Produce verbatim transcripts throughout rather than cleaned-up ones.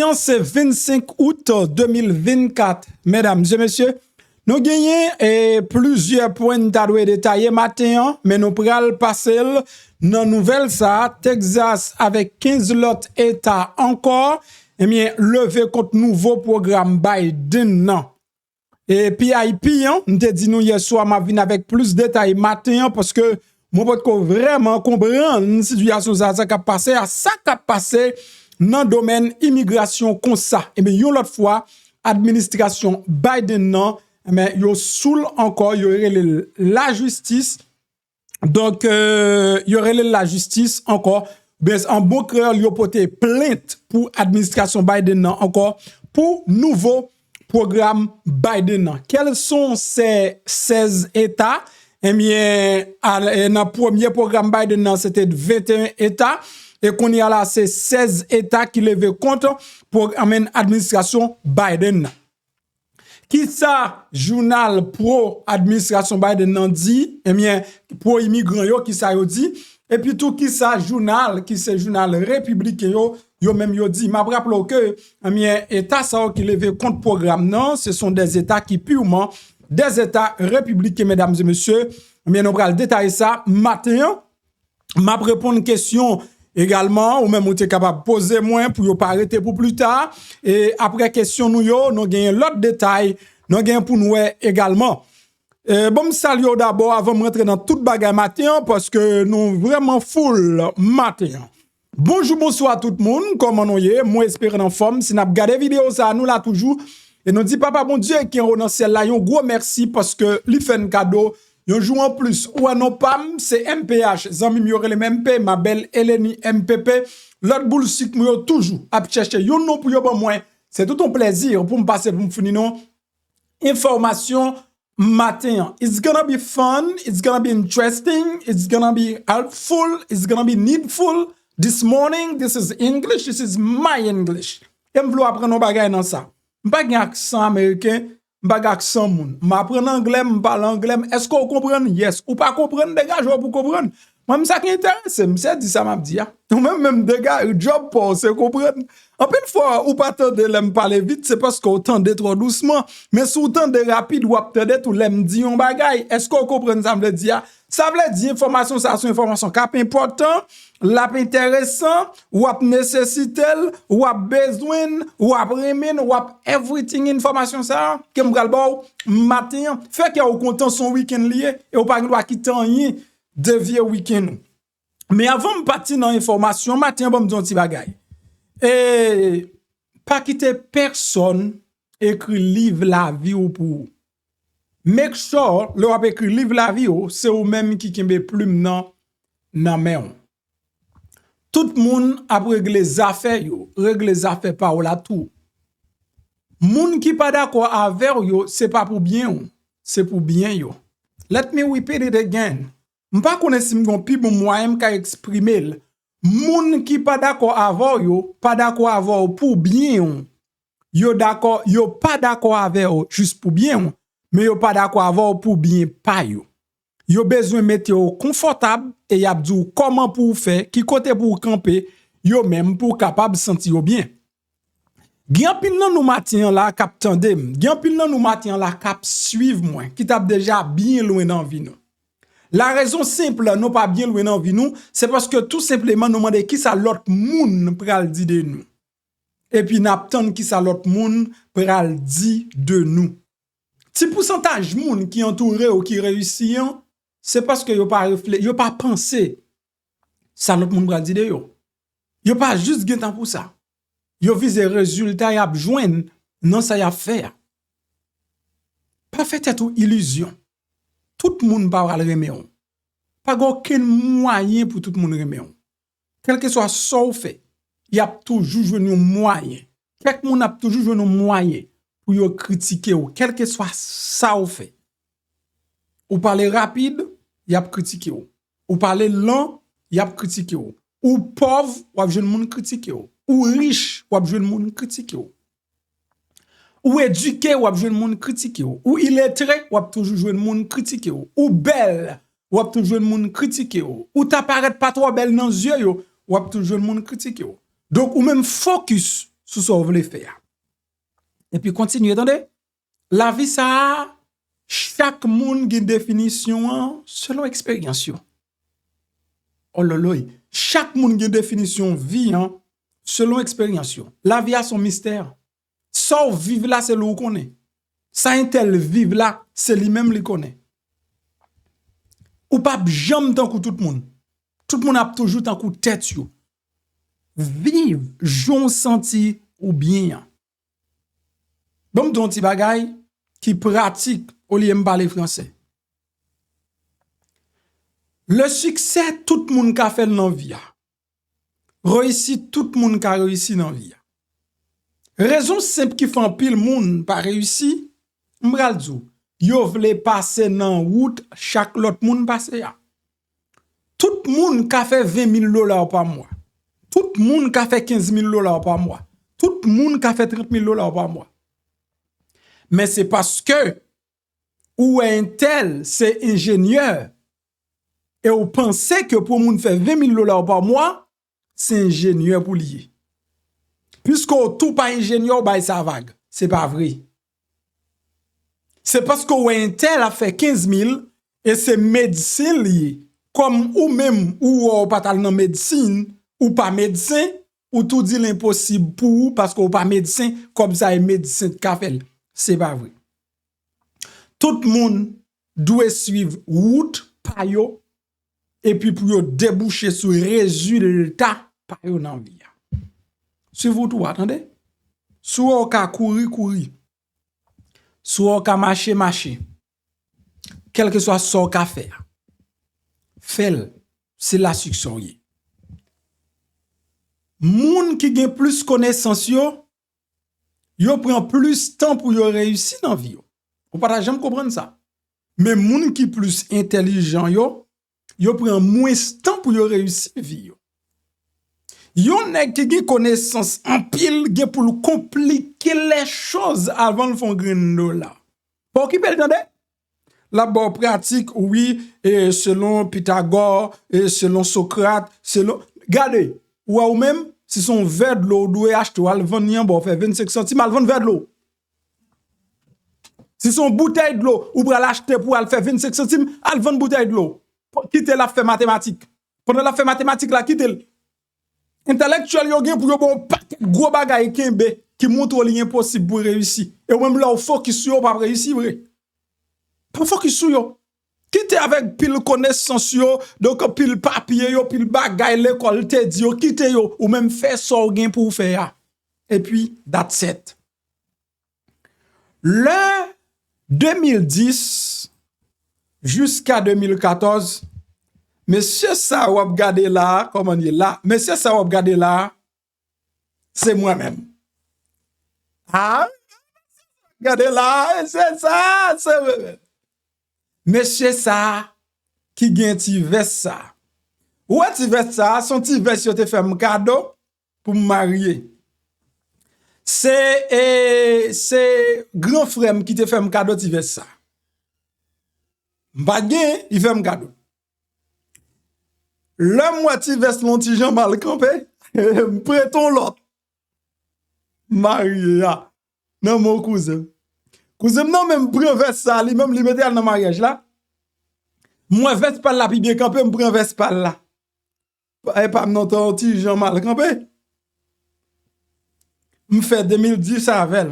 An se vennsenk out de mil vennkat, medam e mesye, nou genyen e plizyè pwen n ta dwe detaye maten an, men nou pral pase l nan nouvèl sa a, Texas avèk kenz lòt eta ankò, ebyen, leve kont nouvo pwogram Biden nan. E P I P an, m te di nou yè swa, m ap vin avèk plis detay maten an, paske mwen potko vrèman konprann sitiyasyon sa, sa k ap pase a, sa k ap pase nan domèn imigrasyon konsa. Ebyen, yon lòt fwa, administrasyon Biden nan, ebyen, yo sou l ankò, yo rele l lajistis. Donk, euh, yo rele l lajistis ankò. Oubyen, an bon kreyòl, yo pote plent pou administrasyon Biden nan ankò, pou nouvo pwogram Biden nan. Kèl son se sèz eta? Ebyen, a, e, nan premye pwogram Biden nan, se te venteyen eta. E kounye a la, se sèz eta ki leve kont pwogram administrasyon Biden nan. Kisa jounal pwo administrasyon Biden nan di? Ebyen, pwo imigran yo, kisa yo di? Epi tou, kisa jounal, ki se jounal repibliken yo, yo menm yo di? M ap raple w ke, ebyen, eta sa yo ki leve kont pwogram nan, se son dè eta ki piman dè eta repibliken, medam e mesye. Ebyen, nou pral detaye sa maten an. M ap reponn kesyon egalman, ou menm ou te kapab poze mwen pou yo pa rete pou pli ta. E apre kesyon nou yo, nou genyen lòt detay, nou genyen pou n wè egalman. E, bon, m salye w dabò avan m rantre nan tout bagay maten an, paske nou vrèman full maten an. Bonjou, bonswa tout moun, kòman nou ye? Mwen espere n anfòm. Si n ap gade videyo sa a, nou la toujou. E nou di Papa Bondye ki anwo nan syèl la yon gwo mèsi paske li fè n kado yon jou anplis. Ou wè non pa m, se M P H, zanmi m yo rele m M P, ma belle Eleni M P P. Lòt boul sik mwen yo toujou ap chèche yon non pou yo ban mwen. Se tout yon plèzi pou m pase pou m founi nou enfòmasyon maten an. It's gonna be fun, it's gonna be interesting, it's gonna be helpful, it's gonna be needful. This morning, this is English, this is my English. E m vle w aprann yon bagay nan sa. M pa gen aksan ameriken, m pa gen aksan moun. M aprann anglè, m pale anglè, m, èske w konprann? Yes. Ou pa konprann, degaje w pou konprann. Mwen, m sa ki enterese m, se di sa m ap di a. Ou menm, menm dega, djòb pa w, se konprann. Anpil fwa, ou pa tande lè m pale vit, se paske w tande twò dousman. Men si w tande rapid, w ap tande tou lè m di yon bagay. Èske w konprann sa m vle di a? Sa vle di, enfòmasyon sa a se yon enfòmasyon k ap enpòtan, l ap enteresan, w ap nesesite l, w ap bezwen l, w ap renmen l, w ap everything enfòmasyon sa a ke m pral ba w maten an. Fè kè w kontan, se yon wikenn li ye, e w pa gen dwa kite anyen devye wikenn ou. Men avan m pati nan enfòmasyon maten an, ban m di yon ti bagay. E pa kite pèsonn ekri liv lavi w pou ou. Make sure, lè w ap ekri liv lavi w, se ou menm ki kenbe plim nan nan men w. Tout moun ap regle zafè yo, regle zafè pa w la tou. Moun ki pa dakò avè w yo, se pa pou byen w, se pou byen yo. Let me repeat it again. M pa konnen si m gen yon pi bon mwayen m ka eksprime l. Moun ki pa dakò avè w yo, pa dakò avè w pou byen w. Yo dakò, yo pa dakò avè w jis pou byen w, men yo pa dakò avè w pou byen pa yo. Yo bezwen mete w konfòtab e y ap di w kòman pou w fè, ki kote pou w kanpe, yo menm pou w kapab santi yo byen. Gen anpil nan nou maten an la k ap tande m, gen anpil nan nou maten an la k ap swiv mwen, ki t ap deja byen lwen nan vi nou. Larezon senp nou pa byen lwen nan vi nou, se paske tou senpleman nou mande kisa lòt moun pral di de nou. Epi n ap tann kisa lòt moun pral di de nou. Ti pousantaj moun ki antoure w ki reyisi an, se paske yo pa refle-, yo pa panse sa lòt moun pral di de yo. Yo pa jis gen tan pou sa. Yo vize rezilta y ap jwenn nan sa y ap fè a. Pa fè tèt ou ilizyon. Tout moun pa pral renmen w. Pa gen okenn mwayen pou tout moun renmen w. Kèlkeswa sa w fè, y ap toujou jwenn yon mwayen. Kèk moun ap toujou jwenn yon mwayen pou yo kritike w, kèlkeswa sa w fè. Ou pale rapid, y ap kritike w. Ou pale lan, y ap kritike w. Ou pòv, w ap jwenn moun kritike w. Ou rich, w ap jwenn moun kritike w. Ou edike, w ap jwenn moun kritike w. Ou iletre, w ap toujou jwenn moun kritike w. Ou bèl, w ap toujou jwenn moun kritike w. Ou ta parèt pa twò bèl nan zye yo, w ap toujou jwenn moun kritike w. Donk, ou menm fokis sou sa w vle fè a. Epi kontinye, tande. Lavi sa a, chak moun gen definisyon an selon eksperyans yo. Ololoy, chak moun gen definisyon vi an selon eksperyans yo. Lavi a se yon mistè. Sa w viv la, se li w konnen. Sa entèl viv la, se li menm li konnen. Ou p ap janm tankou tout moun. Tout moun ap toujou tankou tèt yo. Viv jan w santi ou byen an. Ban m di w yon ti bagay ki pratik olye m pale fransè. Le siksè, tout moun ka fè l nan vi a. Reyisit, tout moun ka reyisi nan vi a. Rezon senp ki fè anpil moun pa reyisi, m pral di w, yo vle pase nan wout chak lòt moun pase a. Tout moun ka fè ven mil dola pa mwa. Tout moun ka fè kenz mil dola pa mwa. Tout moun ka fè trant mil dola pa mwa. Men se paske ou wè entèl se enjenyè e ou panse ke pou yon moun fè ven mil dola pa mwa, se enjenyè pou li ye. Piske w tou pa enjenyè, w bay sa vag. Se pa vre. Se paske w wè entèl ap fè kenz mil e se medsen li ye. Kòm ou menm, ou wè w pa t al nan medsin, ou pa medsen, ou tou di l enposib pou ou paske w pa medsen, kòb sa e medsen k ka fè l. Se pa vre. Tout moun dwe swiv wout pa yo, epi pou yo debouche sou rezilta pa yo nan vi a. Swiv wout ou a, tande? Si w wè w ka kouri, kouri. Si w wè w ka mache, mache. Kèlkeswa sa w ka fè a, fè l. Se la siksè w ye. Moun ki gen plis konesans yo, yo pran plis tan pou yo reyisi nan vi yo. Ou pa ta janm konprann sa. Men moun ki plis entèlijan yo, yo pran mwens tan pou yo reyisi vi yo. Yon nèg ki gen konesans anpil gen pou l konplike lèchoz avan l fè yon grenn dola. Pa okipe l, tande. L ap ba w pratik, wi, e selon Pitagò, e selon Sokrat, selon, gade, ou wè ou menm, si se yon vè dlo ou dwe achte, w al vann li anba, w fè vennsenk santim, al vann vè dlo. Si se yon boutèy dlo ou pral achte pou al fè vennsenk santim, al vann boutèy dlo. Kite l ap fè matematik. Pandan l ap fè matematik la, kite l. Entèlektyèl yo gen pou yo ba w pakèt gwo bagay kenbe ki montre w li enposib pou reyisi. E ou menm lè w fokis sou yo, w p ap reyisi vre. Pa fokis sou yo. Kite avèk pil konesans yo, donk pil papye yo, pil bagay lekòl te di yo, kite yo, ou menm fè sa w gen pou w fè a. Epi, that's it. Lè de mil dis jiska de mil katòz, mesye sa w ap gade la a, kòman l ye la, mesye sa w ap gade la a, se mwen menm. A, gade la a, mesye sa, se mwen menm. Mesye sa ki gen ti vès sa. Ou wè ti vès sa, se yon ti vès yo te fè m kado pou m marye. Se, e, se gran frè m ki te fè m kado ti vès sa. M pa t gen, li fè m kado. Lè m wè ti vès lan yon ti jan mal kanpe, m prete yon lòt. M marye a. Nan men yon kouzen m. Kouzen m nan menm pran vès sa, li menm li mete al nan maryaj la. M wè vès pa l la pi byen kanpe, m pran vès pa l la. E pa m nan te yon ti jan mal kanpe. M fè de mil dis avè l.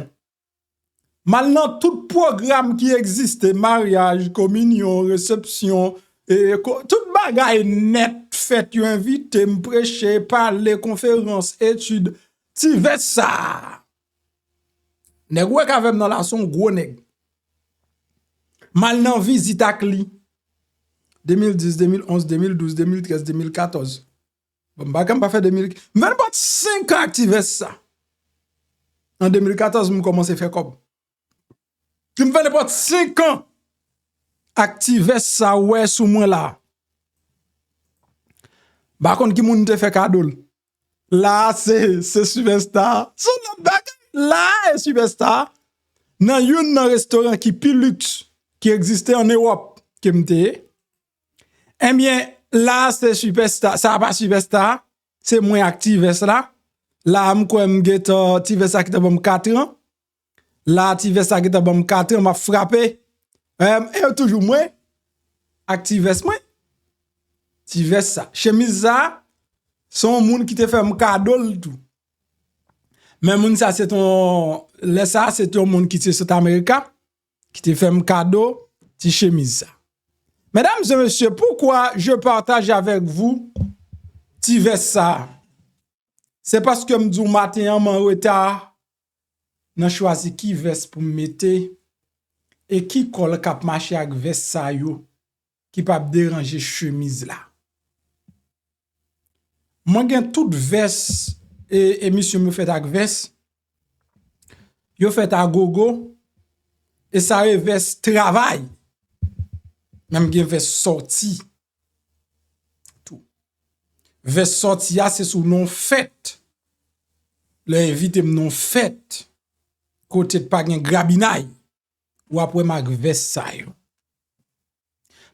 M al nan tout pwogram ki egziste, maryaj, kominyon, resepsyon, e, ko-, tout bagay nèt fèt, yo envite m preche, pale, konferans, etid, ti vès sa. Nèg ou wè k avè m nan la, se yon gwo nèg. M al nan vizit ak li. De mil dis, de mil onz, de mil douz, de mil trèz, de mil katòz. Bon, m pa ka m pa fè de mil, m fè nenpòt senk an ak ti vès sa. An de mil katòz, m kòmanse fè kòb. M fè nenpòt senk an ak ti vès sa ou wè sou mwen la. M pa konn ki moun m te fè kado l. La a, se, se Superstar. Se yon lòt bagay. La a, e Superstar. Nan youn nan restoran ki pi liks ki egziste ann Ewòp ke m te ye. Ebyen, la a, se Superstar. Sa a pa Superstar. Se mwen ak ti vès la. La, m kwè m gentan, ti vès sa ki te ban m kat an. La, ti vès sa gentan ban m kat an, m ap frape. E, e toujou mwen, ak ti vès mwen. Ti vès sa. Chemiz sa, se yon moun ki te fè m kado l tou. Men moun sa, se te yon, lè sa, se te yon moun ki te sot Amerika, ki te fè m kado ti chemiz sa. Mesdames et messieurs, pourquoi je partage avec vous ti vès sa? Se paske m di w maten an, m an reta nan chwazi ki vès pou m mete e ki kòl k ap mache ak vès sa yo ki p ap deranje chemiz la. Mwen gen tout vès, e, emisyon m yo fèt ak vès. Yo fèt a gogo. E sa yo vès travay. Men m gen vès sòti tou. Vès sòti a se sou non fèt. Lè yo envite m non fèt, kote k pa gen grabinay, w ap wè m ak vès sa yo.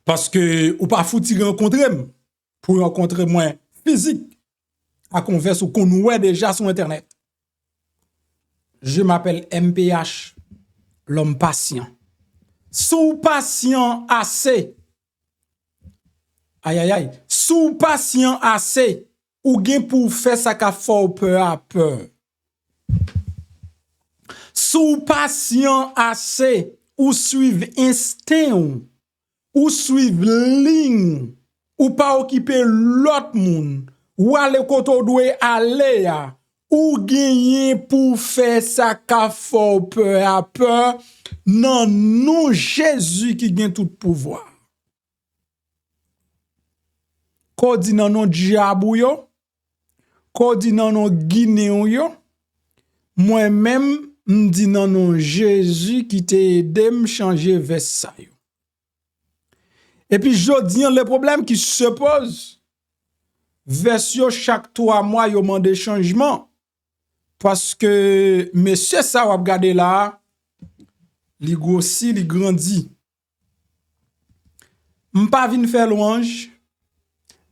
Paske ou pa fouti rankontre m pou rankontre mwen fizik ak yon vès ou konn wè deja sou entènèt. Je m'appelle M P H, l'homme patient. Si w pasyan ase, ayayay, si w pasyan ase, ou gen pou w fè sa k ap fè w pè a pè. Si w pasyan ase, ou swiv ensten w, ou swiv liy w, ou pa okipe lòt moun, ou ale kote w dwe ale a, ou genyen pou w fè sa k ap fè w pè a pè nan non Jezi ki gen tout pouvwa. Kò di nan non dyab ou yo, kò di nan non ginen w yo, mwen menm, m di nan non Jezi ki te ede m chanje vès sa yo. Epi jodi an, le problème qui se pose, vès yo chak twa mwa yo mande chanjman. Paske mesye sa w ap gade la a, li gwosi, li grandi. M pa vin fè lwanj,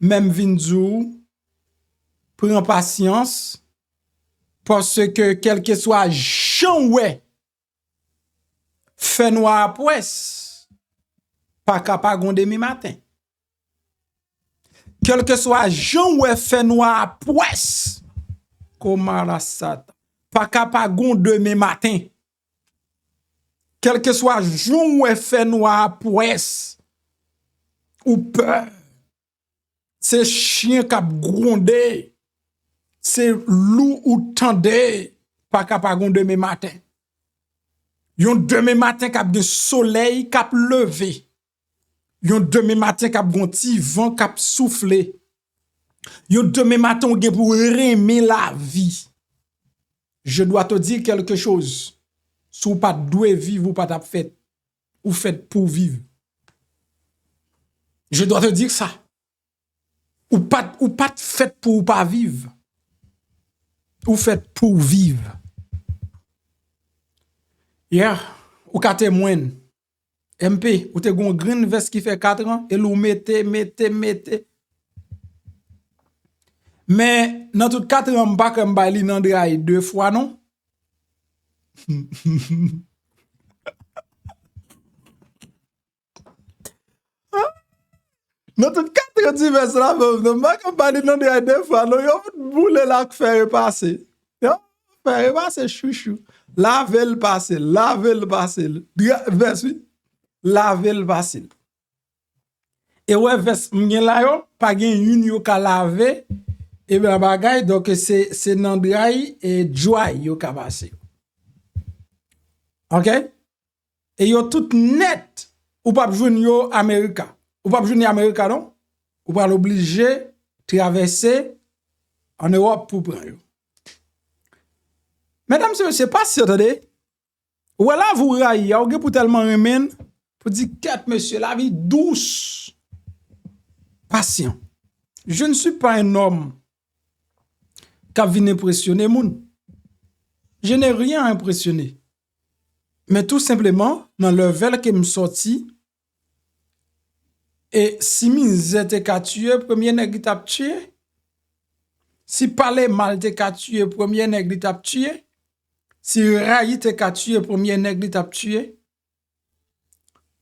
men m vin di w, pran pasyans, paske kèlkeswa jan w wè fènwa a pwès, pa ka pa gon demen maten. Kèlkeswa jan w wè fènwa a pwès, komarasata, pa ka pa gon demen maten. Kèlkeswa jan w wè fènwa a pwès, ou pè. Se chen k ap gwonde. Se lou ou tande. Pa ka pa gon demen maten. Yon demen maten k ap gen solèy k ap leve. Yon demen maten k ap gon ti van k ap soufle. Yon demen maten ou gen pou renmen lavi. Je dois te dire quelque chose. Si w pa t dwe viv, ou pa t ap fèt. Ou fèt pou w viv. Je dois te dire ça. Ou pa t, ou pa t fèt pou w pa viv. Ou fèt pou w viv. Yeah, ou ka temwen. M P, ou te gon grenn vès ki fè kat an, e l ou mete, mete, mete. Men, nan tout kat an, m pa kwè m bay li nan dray de fwa, non. Nan tout kat an ti vès la, menm, non, m pa kwè m bay li nan dray de fwa, non, yo fout boule l ak fè repase. Yo fè repase chouchou. Lave l pase, lave l pase. Dra-, vès, wi. Lave l pase. E wè vès m gen la yo, pa gen youn yo ka lave, e ben bagay, donk se, se nan dray e dry yo ka pase. Ok? E yo tout nèt, ou p ap jwenn yo Amerika. Ou p ap jwenn yo Amerika, non. Ou pral oblije travèse ann Ewòp pou pran yo. Medam e mesye, pasyan, tande. Ou wè lavi w rayi a, ou gen pou tèlman renmen l, pou di, kèt mesye, lavi dous. Pasyan. Je ne suis pas un homme k ap vin enpresyone moun. Je n'ai rien à impressionner. Men tou senpleman, nan level ke m sòti, e si mizè te ka tiye, premye nèg li t ap tiye, Si pale mal te ka tiye premye nèg li t ap tiye, si rayi te ka tiye premye nèg li t ap tiye,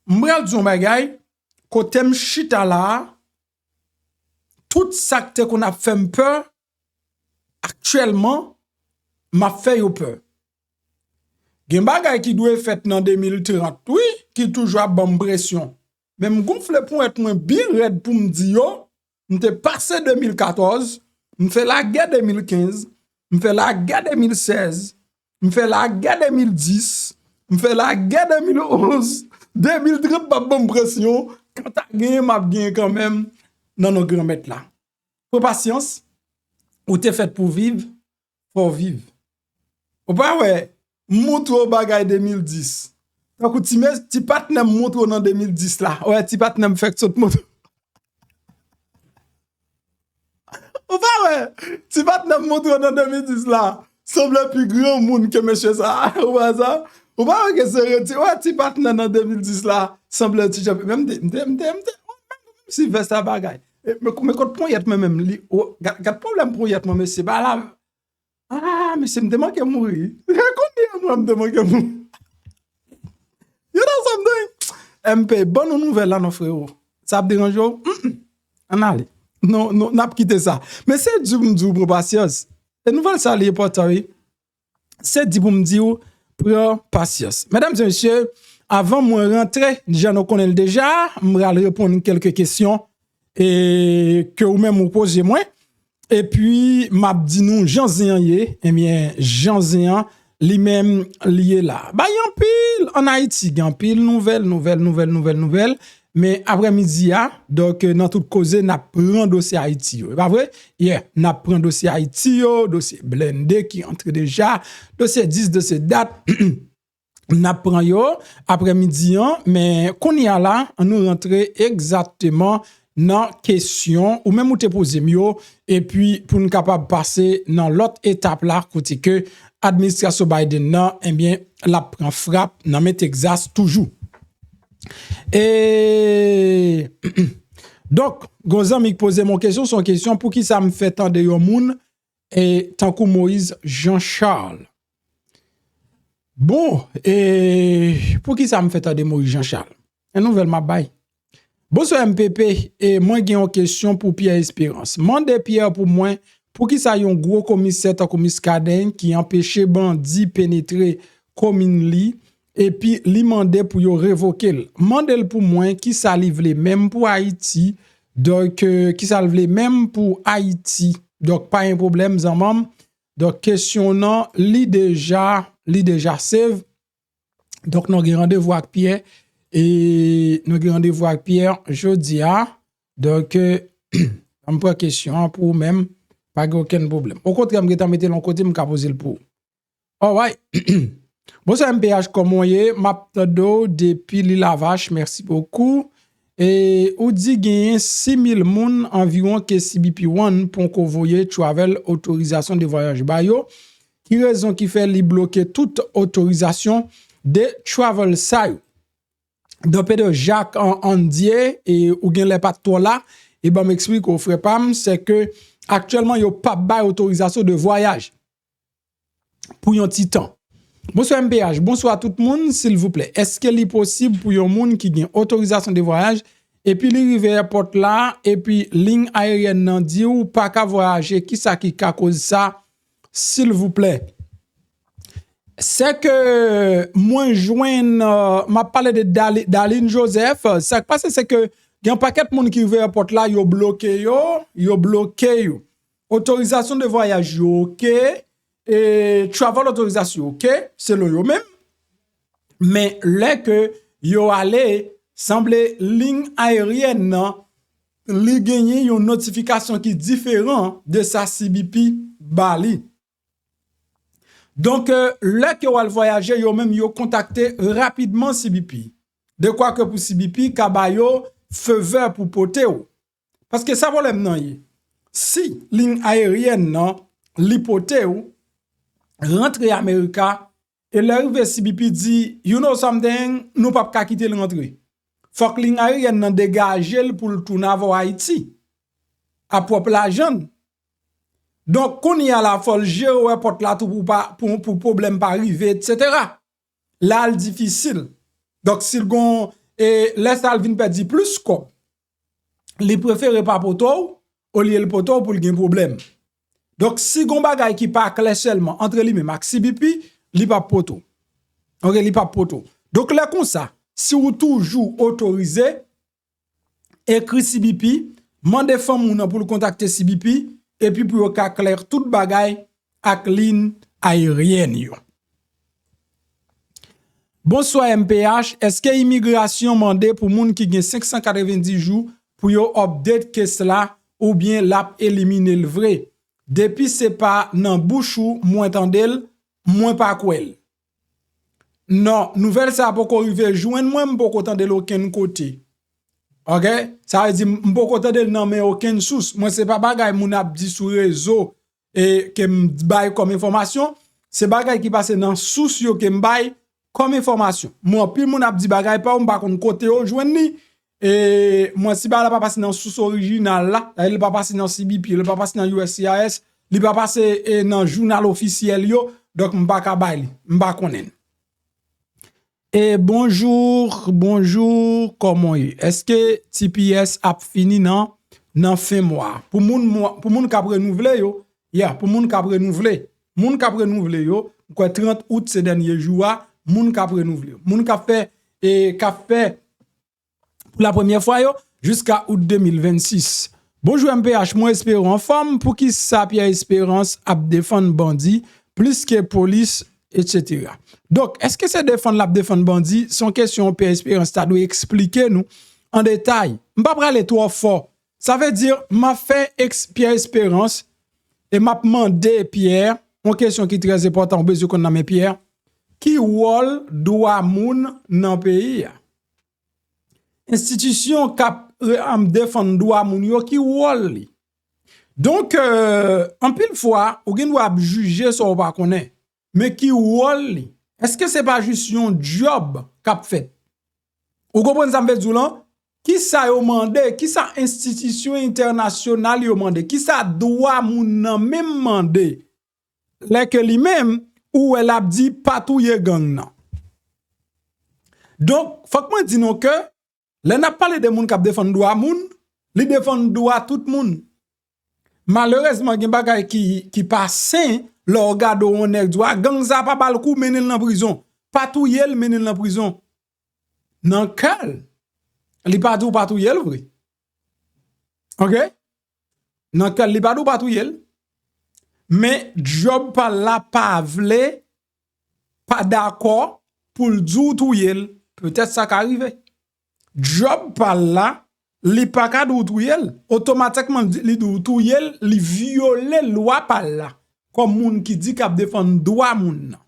m pral di yon bagay, kote m chita la a, tout sa k te konn ap fè m pè, aktyèlman, m ap fè yo pè. Gen bagay ki dwe fèt nan de mil trant, wi, ki toujou ap ban m presyon. Men m gonfle ponyèt mwen byen rèd pou m di yo, m te pase de mil katòz, m fè lagè de mil kenz, m fè lagè de mil sèz, m fè lagè de mil dis, m fè lagè de mil onz, de mil trant p ap ban m presyon, kanta genyen, m ap genyen kanmenm nan non Granmèt la. Pran pasyans, ou te fèt pou viv, fò w viv. Ou pa wè, m montre w bagay de mil dis. Tankou ti, mes- ti patnè m montre w nan de mil dis la. Ou wè, ti patnè m fèk sot montre. Ou pa wè, ti patnè m montre w nan de mil dis la. Sanble pi granmoun ke mesye sa. Ou pa wè sa? Ou pa wè ke se reti. Ou wè, ti patnè nan de mil dis la. Sanble ti jan. Men m te, m te, m te, m te, si vès la bagay. E, men, men kot ponyèt mwen menm, li, o, gad, gad pwoblèm ponyèt mwen, mesye, ba la. Ah, mesye, m te manke mouri. Kounye a, mwen, m te manke mouri. You know something? M P, ban nou nouvèl la, non, frero. Sa ap deranje w? Mm-mm. Ann ale. Non, non, n ap kite sa. Men se di pou m di w pran pasyans. E nouvèl sa, li enpòtan, wi. Se di pou m di w, pran pasyans. Medam e mesye, avan mwen rantre, jan nou konnen l deja, m pral reponn kèlke kesyon e ke ou menm ou poze mwen. Epi, m ap di nou jan zen an ye. Ebyen, jan zen an, li menm, li ye la. Bay anpil ann Ayiti, gen anpil nouvèl, nouvèl, nouvèl, nouvèl, nouvèl. Men aprèmidi a, donk, nan tout koze, n ap pran dosye Ayiti yo. E pa vre? Yeah, n ap pran dosye Ayiti yo, dosye blende ki antre deja, dosye dis, dosye dat. N ap pran yo aprèmidi an, men kounye a la, ann nou rantre egzakteman nan kesyon ou menm ou te poze m yo, epi pou n kapab pase nan lòt etap la, kote ke administrasyon Biden nan, ebyen, l ap pran frap nan men Texas toujou. E, donk, gon zanmi k poze m yon kesyon, se yon kesyon, poukisa m fè tande yon moun e, tankou Moïse Jean Charles. Bon, e, poukisa m fè tande Moïse Jean Charles? Yon nouvèl m ap bay. Bonswa M P P, e mwen gen yon kesyon pou Pierre Espérance. Mande Pierre pou mwen, poukisa yon gwo komisè tankou Muscadin ki anpeche bandi penetre komin li, epi li mande pou yo revoke l. Mande l pou mwen kisa li vle menm pou Ayiti. Donk, e, kisa l vle menm pou Ayiti. Donk, pa gen pwoblèm, zanmanm. Donk, kesyon nan, li deja, li deja save. Donk, nou gen randevou ak Pierre. E nou gen randevou ak Pierre jodi a. Donk, e, ann pran kesyon an pou ou menm. Pa gen okenn pwoblèm. Okontrè, m gentan mete l yon kote, m ka poze l pou ou. Alright. Bonswa M P H, kòman w ye? M ap tande w depi Lilavach, mèsi bokou. E ou di genyen sis mil moun anviwon ke C B P One poko voye travel otorizasyon de vwayaj ba yo. Ki rezon ki fè li bloke tout otorizasyon de travel sa yo? Donk, Pedro Jacques an Andye, e ou genlè pa t twò la, e ban m eksplike w, frè pa m, se ke aktyèlman yo p ap bay otorizasyon de vwayaj pou yon ti tan. Bonswa M P H, bonswa tout moun, silvouplè, èske li posib pou yon moun ki gen otorizasyon de vwayaj, epi li rive èpòt la, epi liy ayeryèn nan di w pa ka vwayaje, kisa ki ka koz sa, silvouplè? Se ke mwen jwenn, e, m ap pale de Dali-, Darline Joseph, sa k pase se ke gen yon pakèt moun ki rive èpòt la, yo bloke yo, yo bloke yo. Otorizasyon de vwayaj yo oke, e travel otorizasyon oke, selon yo menm. Men lè ke yo ale, sanble liy ayeryèn nan, li genyen yon notifikasyon ki diferan de sa C B P ba li. Donk, e, lè ke w al vwayaje, yo menm yo kontakte rapidman C B P. Dekwa ke pou C B P ka ba yo feu vert pou pote w. Paske sa pwoblèm nan ye. Si liy ayeryèn nan, li pote w, rantre Amerika, e lè rive C B P di, you know something, nou p ap ka kite l rantre. Fòk liy ayeryèn nan degaje l pou l tounen avè w Ayiti. A pwòp lajan l. Donk, kounye a la, fò l jere wè pòt la tou pou pa, pou, pou pwoblèm pa rive, etsetera. La, l difisil. Donk, si l gon, e, lè sa l vin pèdi plis kòb, li prefere pa pote w, olye l pote w pou l gen pwoblèm. Donk, si gon bagay ki pa klè sèlman antre li menm ak C B P, li p ap pote w. Ok, li p ap pote w. Donk, lè konsa, si w toujou otorize, ekri C B P, mande fanmi w nan pou l kontakte C B P, epi pou yo ka klè tout bagay ak liy ayeryèn yo. Bonswa M P H, èske imigrasyon mande pou moun ki gen senk san katrevenndis jou pou yo update case la oubyen l ap elimine l vre? Depi se pa nan bouch ou mwen tande l, mwen pa kwè l. Non, nouvèl sa a poko rive jwenn mwen, m poko tande l okenn kote. Ok? Sa vle di, m poko tande l nan men okenn sous. Mwen, se pa bagay moun ap di sou rezo, e, ke m bay kòm enfòmasyon. Se bagay ki pase nan sous yo ke m bay kòm enfòmasyon. Mwen, anpil moun ap di bagay pa yo, m pa konn kote yo jwenn li. E, mwen, si bagay la pa pase nan sous orijinal la, li pa pase nan C B P, li pa pase nan U S C I S, li pa pase, e, nan jounal ofisyèl yo, donk m pa ka bay li, m pa konnen. E bonjou, bonjou, kòman w ye? Èske T P S ap fini nan, nan fen mwa? Pou moun, mwa, pou moun k ap renouvle yo, yeah, pou moun k ap renouvle. Moun k ap renouvle yo, m kwè trant out se dènye jou a, moun k ap renouvle yo. Moun k ap fè, e, k ap fè pou la premyè fwa yo, jiska out de mil vennsis. Bonjou M P H, mwen espere w anfòm. Poukisa Pierre Espérance ap defann bandi plis ke polis, etsetera? Donk, èske se defann l ap defann bandi? Se yon kesyon Pierre Espérance ta dwe eksplike nou an detay. M pa prale twò fò. Sa vle di, m ap fè eks-, Pierre Espérance e m ap mande Pierre yon kesyon ki trè enpòtan, ou bezwen konn nan men Pierre. Ki wòl dwa moun nan peyi a? Enstitisyon k ap re-, am, defann dwa moun yo, ki wòl li? Donk, euh, anpil fwa, ou gen dwa ap jije sa w pa konnen. Men ki wòl li? Èske se pa jis yon djòb k ap fèt? Ou konprann sa m vle di w lan? Kisa yo mande? Kisa enstitisyon entènasyonal yo mande? Kisa dwa moun nan menm mande? Lè ke li menm, ou wè l ap di pa touye gang nan. Donk, fòk mwen di nou ke lè n ap pale de moun k ap defann dwa moun, li defann dwa tout moun. Malerezman, gen bagay ki, ki pa sen lè w gade yon nèg di w, a, gang sa pa ba l kou, mennen l nan prizon. Pa touye l, mennen l nan prizon. Nan kè l, li pa di w pa touye l vre. Ok? Nan kè l, li pa di w pa touye l. Men djòb pa l la pa vle, pa dakò pou l di w touye l. Petèt sa ka rive. Djòb pa l la, li pa ka di w touye l. Otomatikman, li di w touye l, li vyole lwa pa l la. Kòm moun ki di k ap defann dwa moun nan.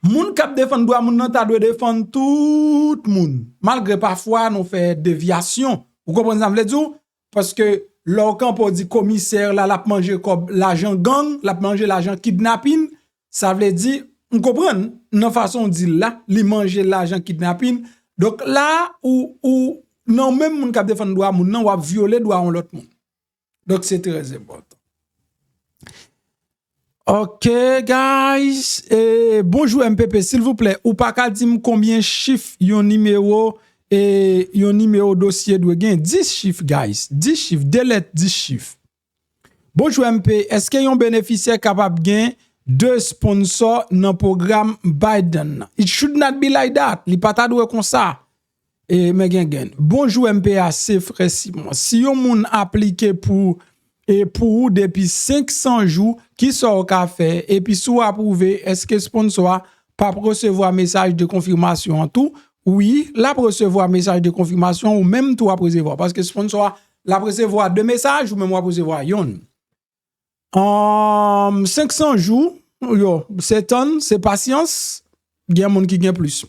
Moun k ap defann dwa moun nan ta dwe defann tout moun, malgre pafwa nou fè devyasyon. Ou konprann sa m vle di w? Paske lè w kanpe w di komisè la, l ap manje kòb lajan gang, l ap manje lajan kidnapin, sa vle di, m konprann, nan fason w di l la, li manje lajan kidnapin. Donk la, ou, ou, nan menm moun k ap defann dwa moun nan, w ap vyole dwa yon lòt moun. Donk, se trè enpòtan. Ok, guys. E, bonjou M P P, silvouplè, ou pa ka di m konbyen chif yon nimewo, e, yon nimewo dosye dwe gen? Dis chif, guys. Dis chif, de lèt, dis chif. Bonjou M P, èske yon benefisyè kapab gen de sponsò nan pwogram Biden nan? It should not be like that. Li pa ta dwe konsa. E, men gen gen. Bonjou M P H, se frè Simon. Si yon moun aplike pou, e, pou ou depi senk san jou, kisa w ka fè? Epi si w apwouve, èske sponsò a p ap resevwa mesaj de konfimasyon an tou? Wi, l ap resevwa mesaj de konfimasyon, ou menm tou w ap resevwa. Paske sponsò a, l ap resevwa de mesaj, ou menm w ap resevwa yonn. Ahn, senk san jou, yo, se tann, se pasyans, gen moun ki gen plis.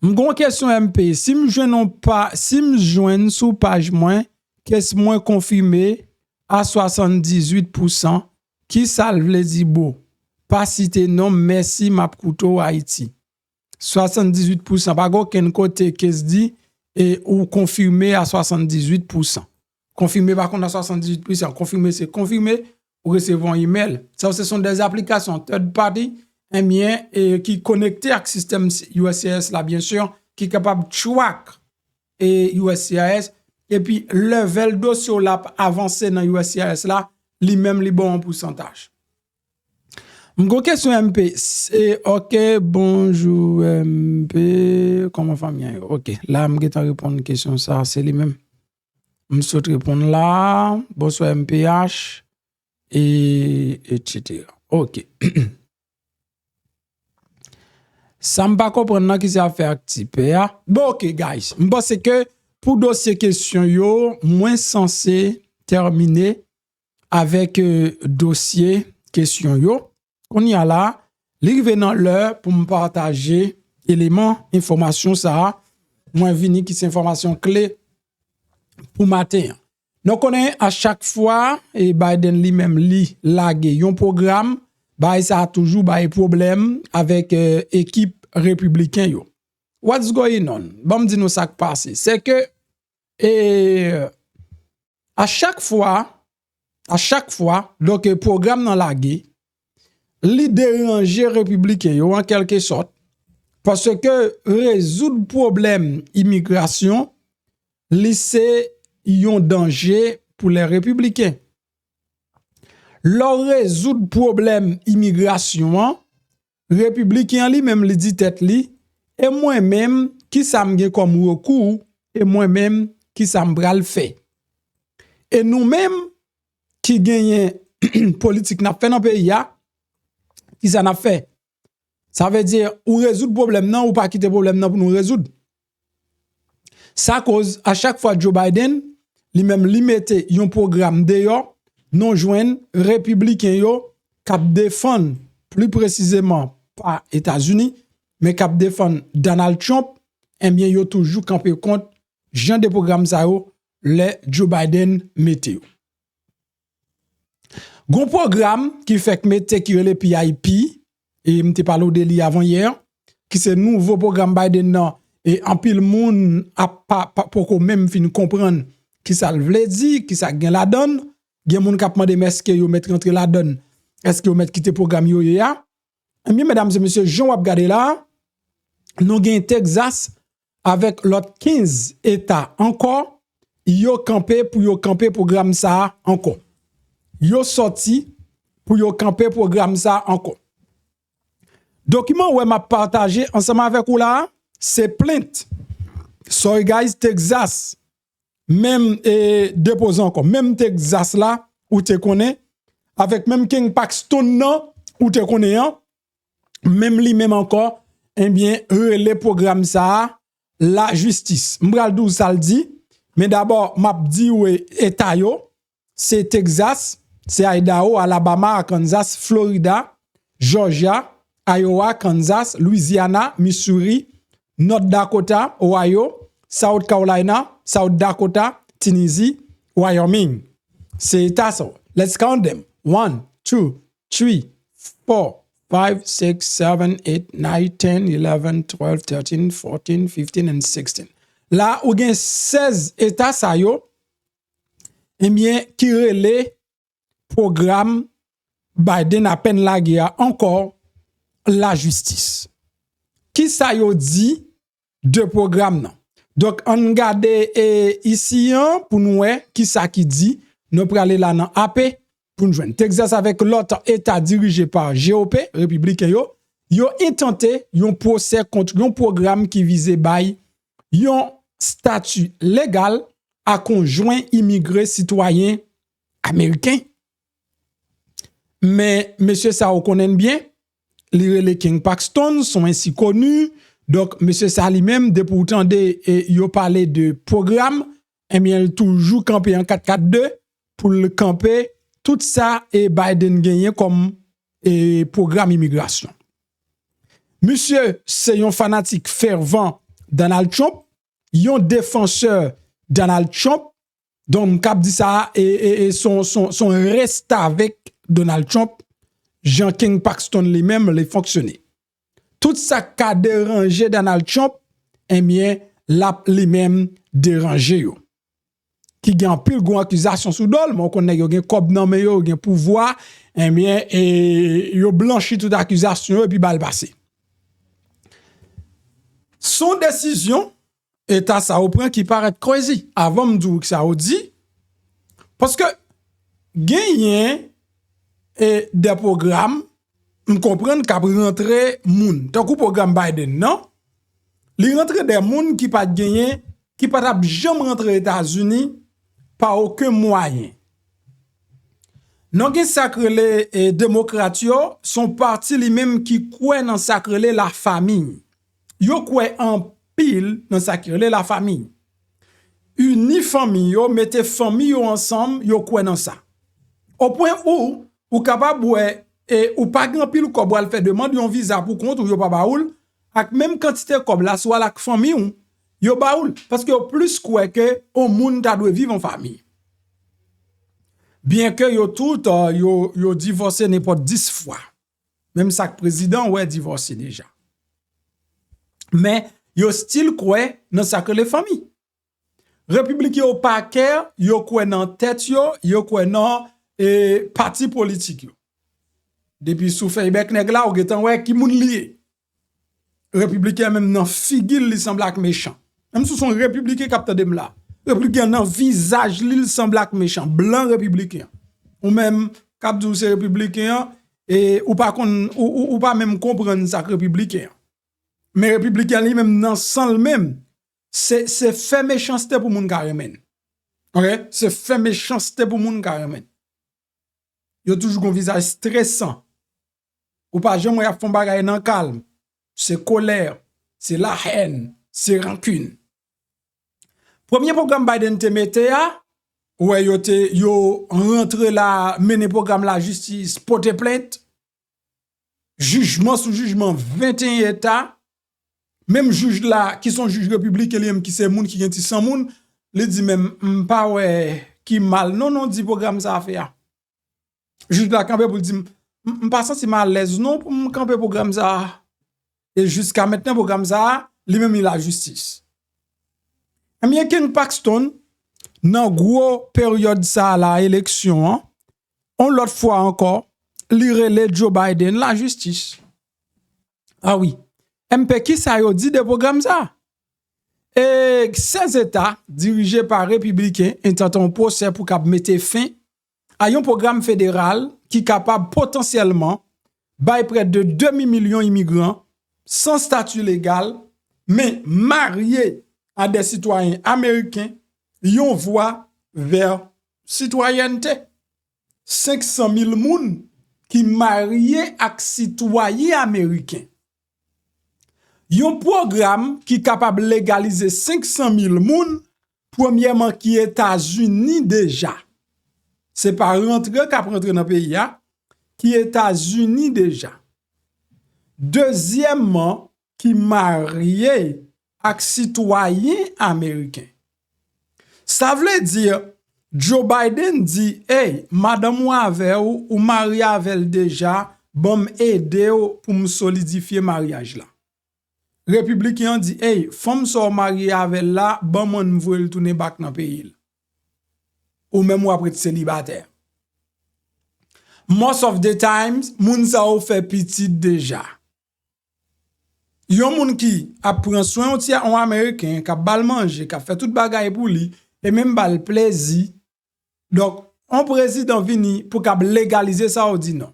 M gon kesyon M P, si m jwenn yon pa, si m jwenn sou paj mwen, case mwen konfime a swasanndizuit pousan, ki sa l vle di bro? Pa site non m, mèsi, m ap koute w Ayiti. Swasanndizuit pousan, pa gen okenn kote case di, e ou konfime a swasanndizuit pousan. Konfime pa konn nan swasanndizuit pwisan. Konfime se konfime, ou resevwa yon imèl. Sa se sont des applications third party, ebyen, e ki konekte ak sistèm U S C I S la, byen si, ki kapab track e U S C I S, epi level dosye w la ap avanse nan U S C I S la, li menm li ba w yon pousantaj. M gon kesyon M P, se, ok, bonjou M P, kòman fanmi an ye? Ok, la m gentan reponn kesyon sa, se li menm. M sot reponn la, bonswa M P H, e etsetera. Ok. Sa m pa konprann nan ki se afè ak ti pè a. Bon, ok, guys, m panse ke pou dosye kesyon yo, mwen sanse tèmine avèk, euh, dosye kesyon yo. Kounye a la, li rive nan lè pou m pataje eleman enfòmasyon sa a. Mwen vini ki se enfòmasyon kle pou maten an. Nou konnen a chak fwa, e Biden li menm li lage yon pwogram, bagay sa a toujou bay pwoblèm avèk, euh, ekip repibliken yo. What's going on? Ban m di nou sa k pase. Se ke, e, a chak fwa, a chak fwa, donk, e, pwogram nan lage, li deranje repibliken yo an kèlke sòt, paske rezoud pwoblèm imigrasyon, li se yon danje pou lè repibliken. Lè w rezoud pwoblèm imigrasyon an, repibliken an li menm li di tèt li, e mwen menm, ki sa m gen kòm rekou, e mwen menm, ki sa m pral fè? E nou menm ki genyen politik n ap fè nan peyi a, ki sa n ap fè? Sa vle di, ou rezoud pwoblèm nan, ou pa kite pwoblèm nan pou nou rezoud. Sa koz, a chak fwa Joe Biden, li menm li mete yon pwogram deyò, nou jwenn repibliken yo k ap defann, pli presizeman pa Etazini, men k ap defann Donald Trump, ebyen yo toujou kanpe kont jan de pwogram sa yo lè Joe Biden mete yo. Gon pwogram ki fèk mete ki rele P I P, e m te pale w de li avan yè, ki se nouvo pwogram Biden nan, e anpil moun ap pa, pa, poko menm fin konprann ki sa l vle di, ki sa k gen ladan l. Gen moun k ap mande m èske yo mèt rantre ladan l, èske yo mèt kite pwogram yo ye a. Ebyen, medam e mesye, jan w ap gade la, nou gen Texas avèk lòt kenz eta ankò, yo kanpe pou yo kanpe pwogram sa a ankò. Yo sòti pou yo kanpe pwogram sa a ankò. Dokiman w wè m ap pataje ansanm avèk ou la a, se plent. Sorry guys, Texas menm, e, depoze ankò. Menm Texas la, ou te konnen, avèk menm Ken Paxton nan, ou te konnen an, menm li menm ankò, ebyen, rele pwogram sa a lajistis. M pral di w sa l di, men dabò, m ap di w eta yo, se Texas, se Idaho, Alabama, Arkansas, Florida, Georgia, Iowa, Kansas, Louisiana, Missouri, North Dakota, Ohio, South Carolina, South Dakota, Tennessee, Wyoming. Se eta sa yo. Let's count them. One, two, three, four, five, six, seven, eight, nine, ten, eleven, twelve, thirteen, fourteen, fifteen, and sixteen. La, ou gen sèz eta sa yo, ebyen, ki rele pwogram Biden apèn lage a ankò lajistis. Kisa yo di de pwogram nan? Donk, ann gade, e, isi an pou nou wè kisa ki di. Nou prale la nan A P pou n jwenn. Texas avèk lòt eta dirije pa G O P, repibliken yo, yo entante yon pwosè kont yon pwogram ki vize bay yon stati legal a konjwen imigre sitwayen ameriken. Men mesye sa ou konnen l byen, li rele Ken Paxton, son ensi koni. Donk, mesye sa li menm, depi w tande, e, yo pale de pwogram, ebyen, l toujou kanpe an kat kat de pou l kanpe tout sa, e, Biden genyen kòm, e, pwogram imigrasyon. Misye se yon fanatik fèvan Donald Trump, yon defansè Donald Trump. Donk, m kab di sa, e, e, e son, son, son restavèk Donald Trump, jan Ken Paxton li menm li fonksyone. Tout sa k ka deranje Donald Trump, ebyen, l ap li menm deranje yo. ki gen anpil gwo akizasyon sou do l, men w konn nèg yo gen kòb nan men yo, yo gen pouvwa, ebyen, e, yo blanchi tout akizasyon yo epi ba l pase. Se yon desizyon eta sa yo pran ki parèt crazy. Avan m di w sa yo di, paske genyen, e, de pwogram, m konprann k ap rantre moun. Tankou pwogram Biden nan, li rantre de moun ki pa t genyen, ki pa t ap janm rantre Etazini pa okenn mwayen. Non gen sa k rele, e, demokrat yo, se yon pati li menm ki kwè nan sa k rele lafanmi. Yo kwè anpil nan sa k rele lafanmi. Ini fanmi yo, mete fanmi yo ansanm, yo kwè nan sa. O pwen ou, ou kapab wè, e ou pa gen anpil kòb, w al fè demann yon viza pou kont ou, yo pa ba ou l, ak menm kantite kòb la, si w al ak fanmi w, yo ba ou l, paske yo plis kwè ke yon moun ta dwe viv an fanmi. Byenke yo tout, e, yo, yo divòse nenpòt dis fwa. Menm sak prezidan wè divòse deja. Men, yo still kwè nan sa k rele fanmi. Repibliken yo pa kè, yo kwè nan tèt yo, yo kwè nan, e, pati politik yo. Depi sou fèy bèk nèg la, ou gentan wè ki moun li ye. Repibliken menm nan figi l, li sanble ak mechan. Menm si w se yon repibliken k ap tande m la. Repibliken nan vizaj li, l sanble ak mechan. Blan repibliken. Ou menm k ap di w se repibliken an, e ou pa konn, ou, ou, ou pa menm konprann sa k repibliken an. Men repibliken li menm nan san l menm, se, se fè mechanste pou moun ka renmen l. Ok? Se fè mechanste pou moun ka renmen l. Yo toujou gon vizaj stresan. Ou pa janm wè y ap fè yon bagay nan kalm. Se kolè, se lahèn, se rankin. Premye pwogram Biden te mete a, ou wè yo te, yo rantre la, mennen pwogram lajistis, pote plent, jijman sou jijman, venteyen eta. Menm jij la, ki se yon jij repibliken li menm, ki se moun ki gen ti san moun, li di, men m pa wè ki mal non, non, di pwogram sa a fè a. Jij la kanpe pou l di m, m, m pa santi m alèz non pou m kanpe pwogram sa a. E jiska mentnan pwogram sa a, li menm li lajistis. Ebyen, Ken Paxton, nan gwo peryòd sa a la eleksyon an, yon lòt fwa ankò, li rele Joe Biden lajistis. A wi. M P, kisa yo di de pwogram sa a? E sèz eta dirije pa repibliken entante yon pwosè pou kab mete fen a yon pwogram federal ki kapab potansyèlman bay prè de demi milyon imigran san stati legal, men marye a de sitwayen ameriken, yon vwa vè sitwayènte. Senk san mil moun ki marye ak sitwayen ameriken. Yon pwogram ki kapab legalize senk san mil moun, premyèman, ki Etazini deja. Se pa rantre k ap rantre nan peyi a, ki Etazini deja. Dezyèmman, ki marye ak sitwayen ameriken. Sa vle di, Joe Biden di, ey, madanm ou avè w, ou marye avè l deja, ban m ede w pou m solidifye maryaj la. Repibliken an di, ey, fanm sa w marye avè l la, ban m ann voye l tounen back nan peyi l. Ou menm w ap ret selibatè. Most of the times, moun sa yo fè pitit deja. Yon moun ki ap pran swen yon ti, yon ameriken, k ap ba l manje, k ap fè tout bagay pou li, e menm ba l plezi. Donk, yon prezidan vini pou k ap legalize sa, ou di non.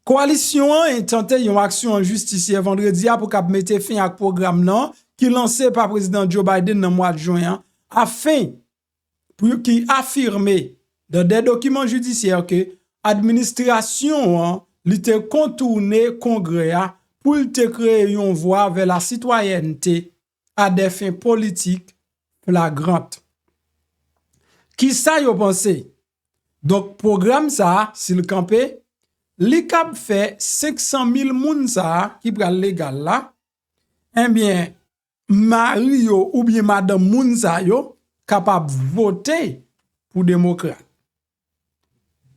Kowalisyon an entante yon aksyon an jistis yè vandredi a pou k ap mete fen ak pwogram nan ki lanse pa Prezidan Joe Biden nan mwa jen an, afen pou ki afime dan de dokiman jidisyè ke administrasyon an li te kontoune Kongrè a pou l te kreye yon vwa vè lasitwayènte a de fen politik flagrant. Kisa yo panse? Donk, pwogram sa a, si l kanpe, li kab fè senk san mil moun sa a ki pral legal la, ebyen, mari yo oubyen madanm moun sa yo kapab vote pou demokrat.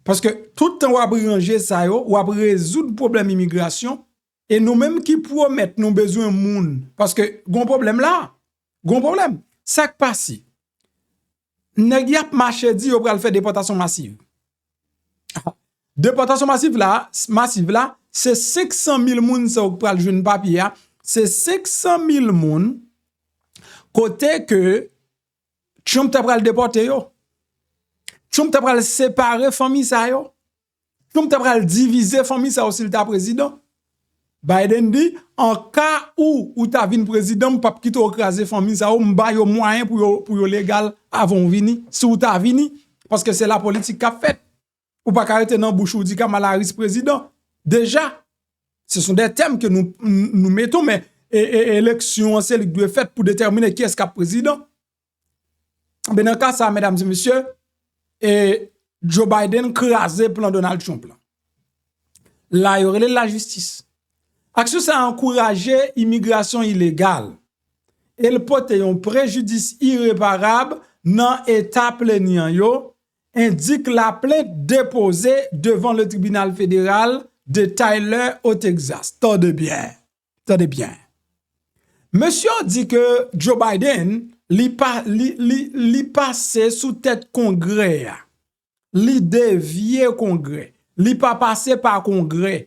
Paske tout tan w ap ranje sa yo, w ap rezoud pwoblèm imigrasyon, e nou menm ki pwomèt nou bezwen moun, paske gon pwoblèm la, gon pwoblèm. Sa k pase? nèg y ap mache di yo pral fè depòtasyon masiv. Depòtasyon masiv la, masiv la, se senk san mil moun sa yo k pral jwenn papye a, se senk san mil moun kote ke Trump ta pral depòte yo. Trump ta pral separe fanmi sa yo. Trump ta pral divize fanmi sa yo si l ta prezidan. Biden di, an ka ou, ou ta vin prezidan, m p ap kite w kraze fanmi sa yo, m ba yo mwayen pou yo, pou yo legal avan w vini, si w ta vini, paske se la politik k ap fèt. Ou pa ka rete nan bouch ou di Kamala Harris prezidan. Deja, ce sont des thèmes que nous, nous mettons, men e, e, eleksyon an, se li k dwe fèt pou detèmine kiyès k ap prezidan. Enben, nan ka sa, medam e mesye, e, Joe Biden kraze plan Donald Trump lan. La, yo rele l lajistis. Aksyon sa a ankouraje imigrasyon ilegal e l pote yon prejidis ireparab nan eta plenyan yo, endik laplent depoze devan le tribinal federal de Tyler o Texas. Tande byen. Tande byen. Mesye yo di ke Joe Biden, li pa, li, li, li pase sou tèt Kongrè a. Li devye Kongrè. Li pa pase pa Kongrè.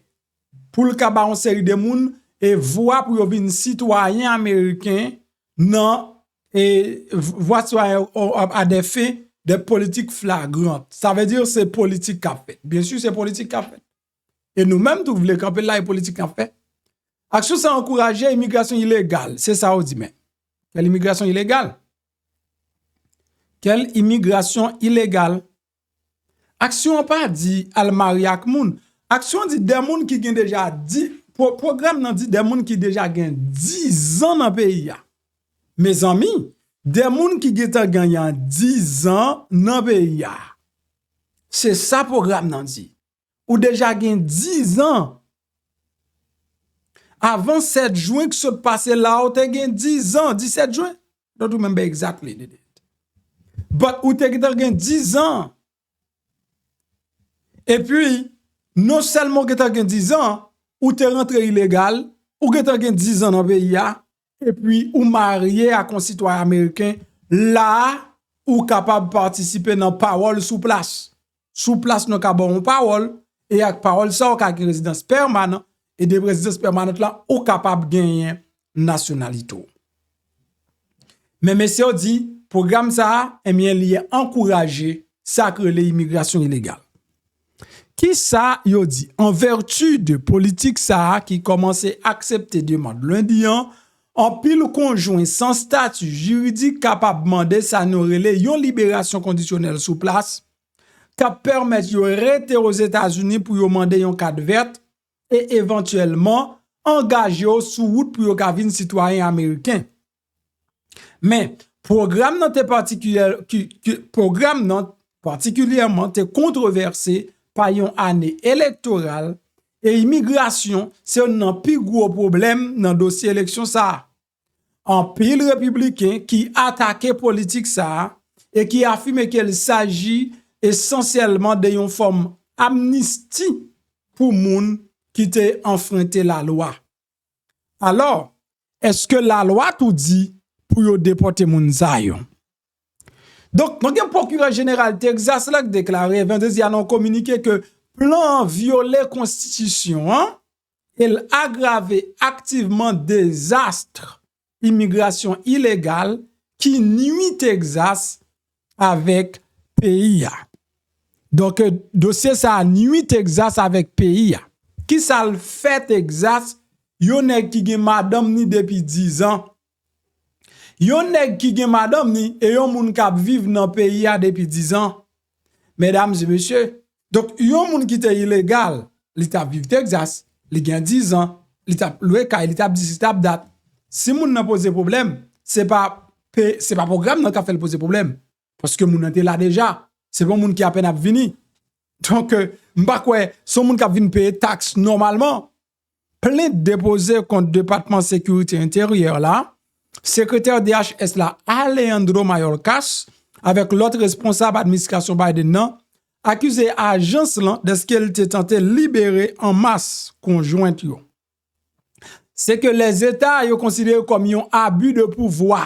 Pou l ka ba yon seri de moun e vwa pou yo vin sitwayen ameriken nan e vwa sitwayen a des fins de politik flagrant. Sa vle di se politik k ap fèt. Byen si se politik k ap fèt. E nou menm tou vle kanpe la e politik n ap fè. Aksyon sa ankouraje imigrasyon ilegal. Se sa yo di, men. Kèl imigrasyon ilegal? Kèl imigrasyon ilegal? Aksyon an pa di al marye ak moun. Aksyon an di de moun ki gen deja di, pwo-, pwogram nan di de moun ki deja gen dizan nan peyi a. Mezanmi, de moun ki gentan genyen dizan nan peyi a. Se sa pwogram nan di. Ou deja gen dizan. Avan sèt jen k sot pase la, ou te gen dizan, disèt jen. Don't remember exactly the date. But ou te gentan gen dizan. Epi, non sèlman ou gentan gen dizan, ou te rantre ilegal, ou gentan gen dizan nan peyi a, epi ou marye ak yon sitwayen ameriken, la a, ou kapab patisipe nan pawòl sou plas. Sou plas, nou ka ba w yon pawòl, e ak pawòl sa, ou ka gen rezidans pèmanan, e de rezidans pèmanant lan, ou kapab genyen nasyonalite w. Men mesye yo di, pwogram sa a, ebyen, li ankouraje sa k rele imigrasyon ilegal. Kisa yo di? An vèti de politik sa a ki kòmanse aksepte demann lendi an, anpil konjwen san stati jiridik kapab mande sa nou rele yon liberasyon kondisyonèl sou plas, k ap pèmèt yo rete Ozetazini pou yo mande yon kat vèt e evantyèlman angaje yo sou wout pou yo ka vin sitwayen ameriken. Men, pwogram nan te patikilyè, ki, ki, pwogram nan patikilyèman te kontwovèse pa yon ane elektoral, e imigrasyon se youn nan pi gwo pwoblèm nan dosye eleksyon sa a. Anpil repibliken ki atake politik sa a e ki afime ke l saji esansyèlman de yon fòm amnisti pou moun ki te anfrente lalwa. Alò, èske lalwa tou di pou yo depòte moun sa yo? Donk, nou gen Pwokirè Jeneral Tegzas la k deklare vandredi a nan yon kominike ke plan an vyole konstitisyon an e l agrave aktivman dezas imigrasyon ilegal ki nui Tegzas avèk peyi a. Donk, dosye sa a nui Tegzas avèk peyi a. Kisa l fè Tegzas, yon nèg ki gen madanm ni depi dizan? Yon nèg ki gen madanm ni e yon moun k ap viv nan peyi a depi dizan. Medam e mesye, donk, yon moun ki te ilegal, li t ap viv Tegzas, li gen dizan, li t ap lwe kay, li t ap dis, li t ap dat. Si moun nan poze pwoblèm, se pa pe-, se pa pwogram nan k ap fè l poze pwoblèm. Paske moun nan te la deja. Se pa yon moun ki apèn ap vini. Donk, euh, m pa kwè se yon moun k ap vin peye taks nòmalman. Plent depoze kont Depatman Sekirite Enteryè la, sekretè D H S la, Alejandro Mayorkas, avèk lòt responsab administrasyon Biden nan, akize ajans lan dèske l te tante libere an mas konjwent yo. Se ke lèzeta yo konsidere kòm yon abi de pouvwa.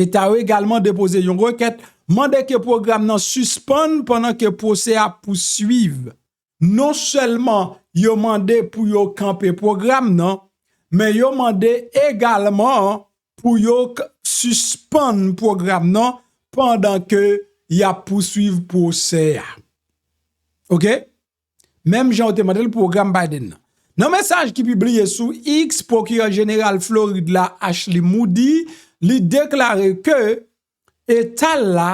Eta yo egalman depoze yon rekèt mande ke pwogram nan sispann pandan ke pwosè a ap pouswiv. Non sèlman yo mande pou yo kanpe pwogram nan, men yo mande egalman pou yo k- sispann pwogram nan pandan ke y ap pouswiv pwosè a. Oke? Menm jan yo te mande l pwogram Biden nan. Nan mesaj ki pibliye sou X, Pwokirè Jeneral Florid la, Ashley Moody, li deklare ke eta l la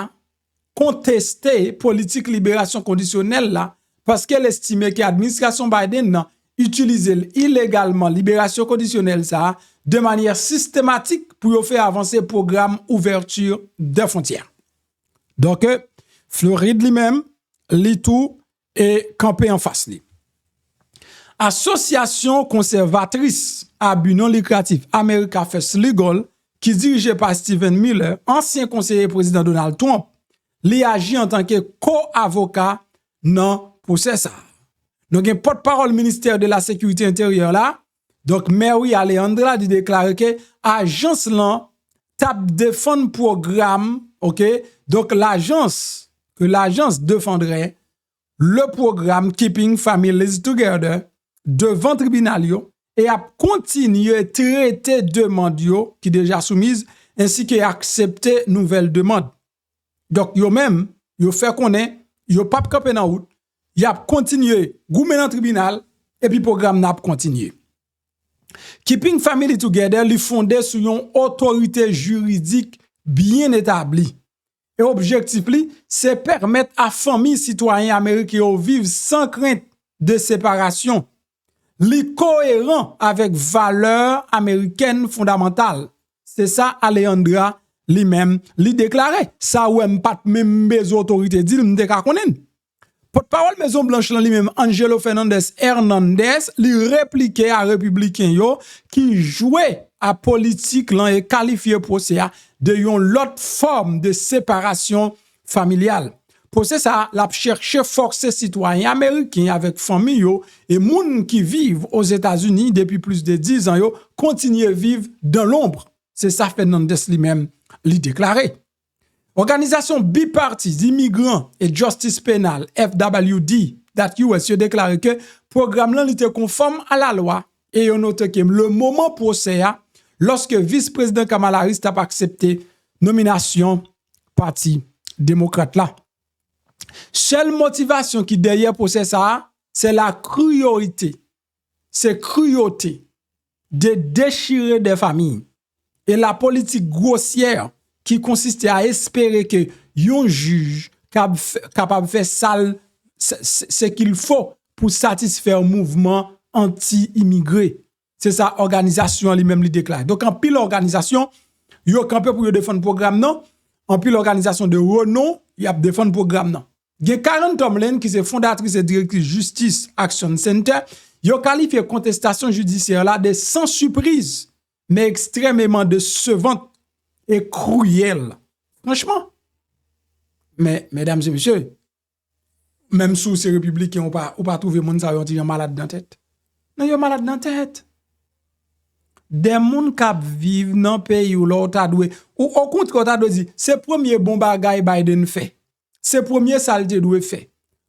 konteste politik liberasyon kondisyonèl la paske l estime ke administrasyon Biden nan itilize l ilegalman liberasyon kondisyonèl sa a de manyè sistematik pou yo fè avanse pwogram ouvèti de fwontyè. Donk, Florid li menm, li tou e kanpe anfas li. Asosyasyon konsèvatris a bi non likratif America First Legal, ki dirije pa Stephen Miller, ansyen konseye Prezidan Donald Trump, li aji antanke ko-avoka nan pwosè sa a. Nou gen pòtpawòl ministè de la sekirite enteryè la, donk Mary Alejandra, li deklare ke ajans lan t ap defann pwogram, oke, donk lajans, ke lajans defandrè le pwogram Keeping Families Together devan tribinal yo e ap kontinye trete demann yo ki deja soumiz ensi ke aksepte nouvèl demann. Donk yo menm, yo fè konnen yo p ap kanpe nan wout, y ap kontinye goumen nan tribinal epi pwogram nan ap kontinye. Keeping Family Together li fonde sou yon otorite jiridik byen etabli. E objektif li, se pèmèt a fanmi sitwayen ameriken yo viv san krent de separasyon. Li koeran avèk valè amerikèn fondamantal. Se sa Alejandra li menm li deklare. Sa ou wè m pa t menm bezwen otorite di l, m te ka konnen l. Pòtpawòl Mezon Blanch lan li menm, Angelo Fernandez Hernandez, li replike a repibliken yo ki jwe a politik lan e kalifye pwosè a de yon lòt fòm de separasyon familyal. Pwosè sa a, l ap chèche fòse sitwayen ameriken avèk fanmi yo e moun ki viv Ozetazini depi plis de dizan yo kontinye viv dans l'ombre. Se sa Fernandez li menm li deklare. Òganizasyon bipartis imigran e Justice Penal, F W D dot U S, yo deklare ke pwogram lan li te konfòm a lalwa e yo note ke le moman pwosè a, lòske vis prezidan Kamala Harris t ap aksepte nominasyon pati demokrat la. Sèl motivasyon ki dèyè pwosè sa a, se la cruauté, se cruauté de déchirer des familles e la politik gwosyè ki konsiste a espere ke yon jij kab fè- kapab fè sa l se- se- ce qu'il faut pou satisfè mouvman anti-imigre. Se sa òganizasyon an li menm li deklare. Donk anpil òganizasyon yo kanpe pou yo defann pwogram nan, anpil òganizasyon de renon y ap defann pwogram nan. Gen Karen Tomlin ki se fondatris e direktris Justice Action Center, yo kalifye kontestasyon jidisyè la de sans surprise, mais extrêmement décevante et cruelle. Franchman, men medam e mesye, menm si w se repibliken, ou pa, ou pa twouve moun sa yo yon ti jan malad nan tèt? Non, yo malad nan tèt. De moun k ap viv nan peyi w la, w ta dwe, ou okontrè, w ta dwe di, se premye bon bagay Biden fè. Se premye sa l te dwe fè.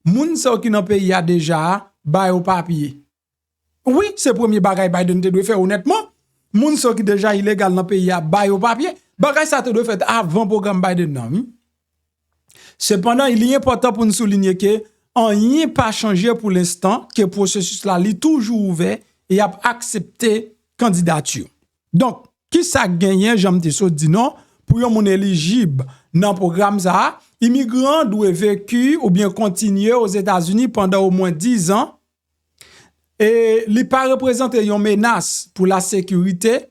Moun sa yo ki nan peyi a deja a, ba yo papye. Wi, se premye bagay Biden te dwe fè, onètman. Moun sa yo ki deja ilegal nan peyi a, ba yo papye. Bagay sa te dwe fèt avan pwogram Biden nan, wi. Sepandan, li enpòtan pou n soulinye ke anyen pa chanje pou lenstan, ke pwosesis la li toujou ouvè e y ap aksepte kandidati. Donk, kisa k genyen, jan m te sot di non, pou yon moun elijib nan pwogram sa a, imigran dwe veki oubyen kontinye Ozetazini pandan omwen dizan, e li pa reprezante yon menas pou lasekirite,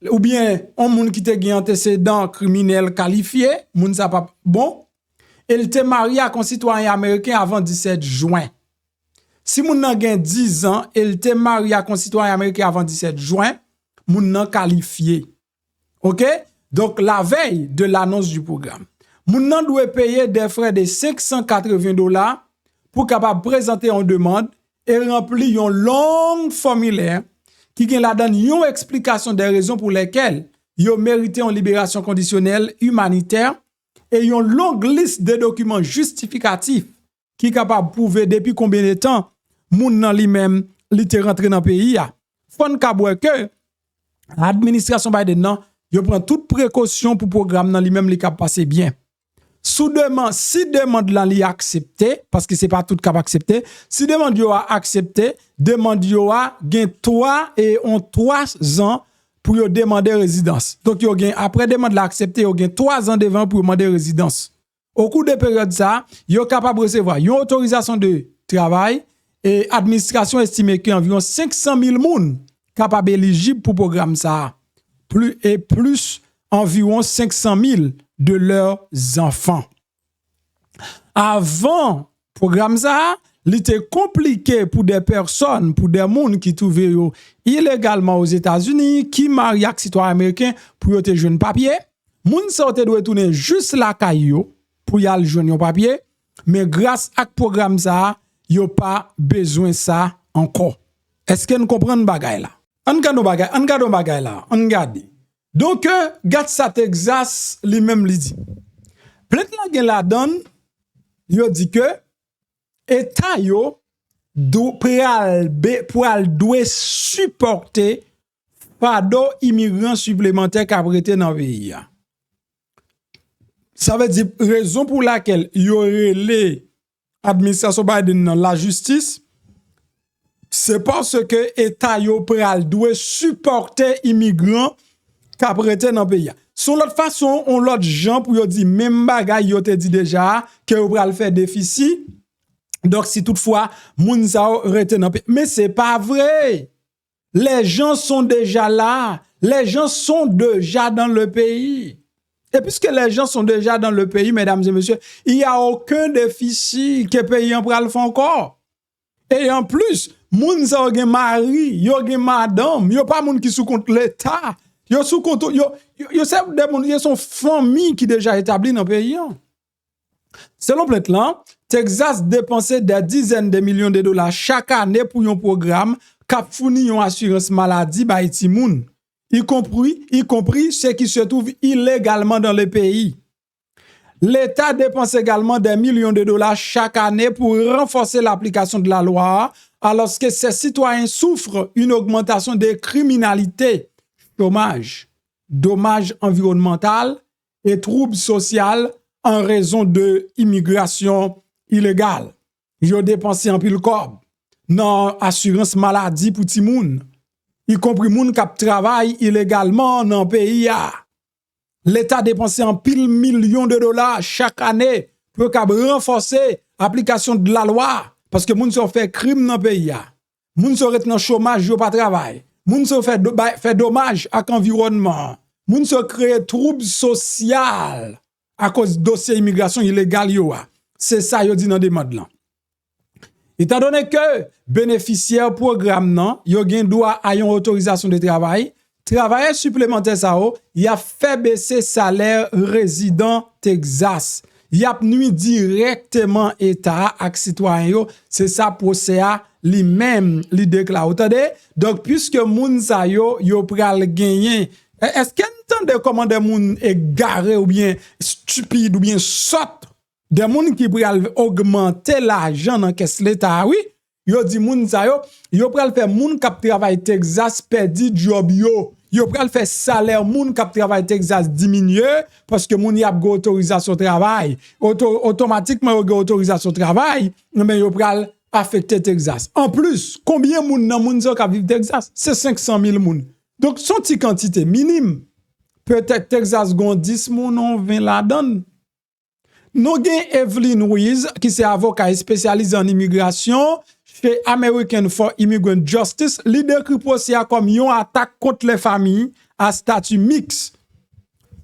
oubyen yon moun ki te gen antesedan kriminèl kalifye, moun sa p ap bon, e l te marye ak yon sitwayen ameriken avan disèt jen. Si moun nan gen dizan e l te marye ak yon sitwayen ameriken avan disèt jen, moun nan kalifye. Oke? Donk, la veille de l'annonce du programme, moun nan dwe peye des frais de senk san katreven dola pou kapab prezante yon demann e ranpli yon long fòmilè ki gen ladan l yon eksplikasyon de rezon pou lèkèl yo merite yon liberasyon kondisyonèl imanitè e yon long lis de dokiman jistifikatif ki kapab pwouve depi konbyen de tan moun nan li menm li te rantre nan peyi a. Fò n kab wè ke administrasyon Biden nan, yo pran tout prekosyon pou pwogram nan li menm li kab pase byen. Sou demann, si demann lan li aksepte, paske se pa tout k ap aksepte, si demann yo a aksepte, demann yo a gen twa e on twa zan pou yo demande rezidans. Donk yo gen, apre demann la aksepte, yo gen twa zan devan pou yo mande rezidans. Okou de peryòd sa a, yo kapab resevwa yon otorizasyon de travay e administrasyon estime ke anviwon senk san mil moun kapab elijib pou pwogram sa a. Pli, e plis anviwon senk san mil de leurs enfants. Avan pwogram sa a, li te konplike pou de pèsòn, pou de moun ki twouve yo ilegalman Ozetazini, ki marye ak sitwayen ameriken, pou yo te jwenn papye. Moun sa yo te dwe tounen jis lakay yo pou y al jwenn yon papye, men gras ak pwogram sa a, yo pa bezwen sa ankò. Èske n konprann bagay la? Ann gade yon bagay, ann gade yon bagay la, ann gade. Donk, gad sa Texas li menm li di. Plent lan gen ladan l, yo di ke eta yo dwe, pral, be, pral dwe sipòte fado imigran siplemantè k ap rete nan peyi a. Sa vle di rezon pou lakèl yo rele administrasyon Biden nan lajistis, se paske eta yo pral dwe sipòte imigran k ap rete nan peyi a. Se yon lòt fason, yon lòt jan pou yo di menm bagay yo te di deja a, ke yo pral fè defisi. Donk, si toutfwa, moun sa yo rete nan peyi. Men se pa vre! Les gens sont déjà là. Les gens sont déjà dans le pays. Et puisque les gens sont déjà dans le pays, mesdames et messieurs, il n'y a aucun déficit ke peyi an pral fè ankò. E an plis, moun sa yo gen mari, yo gen madanm, yo pa moun ki sou kont Leta. Yo sou kont, yo, yo, yo se de moun, yo se yon fanmi ki deja etabli nan peyi an. Selon plent lan, Texas depanse des dizaines de millions de dollars chak ane pou yon pwogram k ap founi yon asirans maladi bay timoun, y compris, y compris ceux qui se trouvent illégalement dans le pays. L'État dépense également des millions de dollars chaque année pour renforcer l'application de la loi, alors que ses citoyens souffrent une augmentation de criminalité, chômage, dommages environnementaux et troubles sociaux en raison de immigration illégale. Yo depanse anpil kòb nan asirans maladi pou timoun, y compris moun k ap travay ilegalman nan peyi a. Leta depanse anpil milyon de dola chak ane pou yo kab ranfòse aplikasyon de la lwa, paske moun sa yo fè krim nan peyi a. Moun sa yo ret nan chomaj, yo pa travay. Moun sa yo fè do-, bay, fè domaj ak anviwònman an. Moun sa yo kreye twoub sosyal akoz dosye imigrasyon ilegal yo a. Se sa yo di nan demann lan. Etandone ke benefisyè pwogram nan, yo gen dwa a yon otorizasyon de travay, travayè siplemantè sa yo, y ap fè bese salè rezidan Texas. Y ap nwi dirèkteman Eta a ak sitwayen yo. Se sa pwosè a li menm li deklare. Ou tande? Donk, piske moun sa yo, yo pral genyen. È-, èske n tande kòman de moun egare oubyen estipid oubyen sòt? De moun ki pral ogmante lajan nan kès Leta a, wi. Yo di moun sa yo, yo pral fè moun k ap travay Texas pèdi djòb yo. Yo pral fè salè moun k ap travay Texas diminye, paske moun y ap gen otorizasyon travay. Oto-, otomatikman, yo gen otorizasyon travay, men yo pral afekte Texas. Anplis, konbyen moun nan moun sa yo k ap viv Texas? Se senk san mil moun. Donk, se yon ti kantite minim. Petèt Texas gen yon dis moun, yon ven ladan l. Nou gen Evelyn Ruiz, ki se avoka espesyalize an imigrasyon chez Americans for Immigrant Justice. Li dekri pwosè a kòm yon atak kont les familles à statut mixte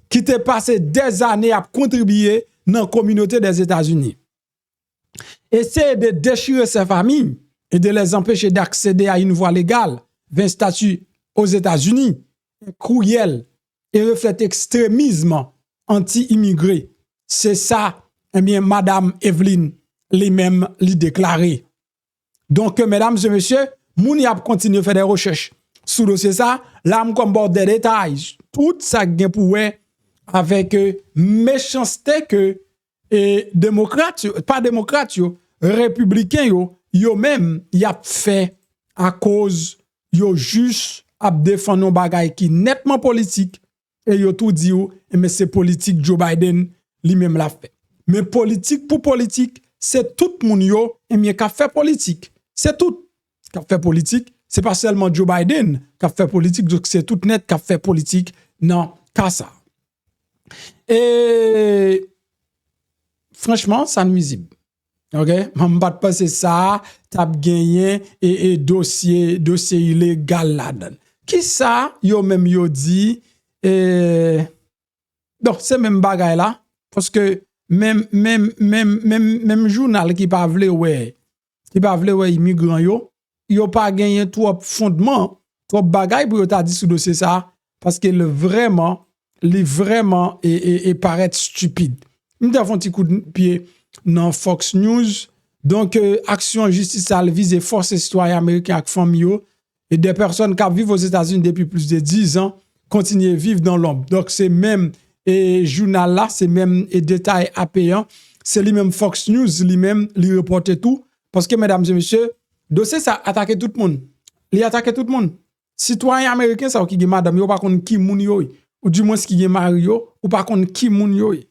ki te pase dèzane ap kontribiye nan kominote Dèzetazini. Essayer de déchirer ces familles et de les empêcher d'accéder à une voie légale vers un statut aux États-Unis est cruel et reflète extrémisme anti-immigré. Se sa, ebyen, Madam Evelyn, li menm, li deklare. Donk, medam e mesye, moun y ap kontinye fè de rechèch sou dosye sa, la m kòm ba w de detay, tout sa k gen pou wè avèk e, mechanste ke e, demokrat yo, pa demokrat yo, repibliken yo, yo menm, y ap fè akoz yo jis ap defann yon bagay ki nètman politik, e yo tou di w, enben se politik Joe Biden li menm l ap fè. Men politik pou politik, se tout moun yo, enben k ap fè politik. Se tout k ap fè politik, se pa sèlman Joe Biden k ap fè politik, donk se tout nèt k ap fè politik nan ka sa. E franchman, sa nwizib. Ok? M pa t panse sa t ap genyen e, e dosye, dosye ilegal ladan l. Kisa yo menm yo di? E, donk, se menm bagay la. Paske menm, menm, menm, menm, menm jounal ki pa vle wè, ki pa vle wè imigran yo, yo pa genyen twòp fondman, twòp bagay pou yo ta di sou dosye sa a, paske l vrèman, li vrèman e, e, e parèt stipid. M te fè yon ti kout pye nan Fox News. Donk, e, aksyon jistis sa a, l vize fòse sitwayen ameriken ak fanmi yo e des personnes k ap viv Ozetazini depi plis de diz an kontinye viv dans l'ombre. Donk, se menm e jounal la, se menm e detay ape an, se li menm Fox News, li menm, li repòte tou. Paske, medam e mesye, dosye sa atake tout moun. Li atake tout moun. Sitwayen ameriken sa yo ki gen madanm yo, ou pa konn ki moun yo ye. Ou dimwens ki gen mari yo, ou pa konn ki moun yo ye.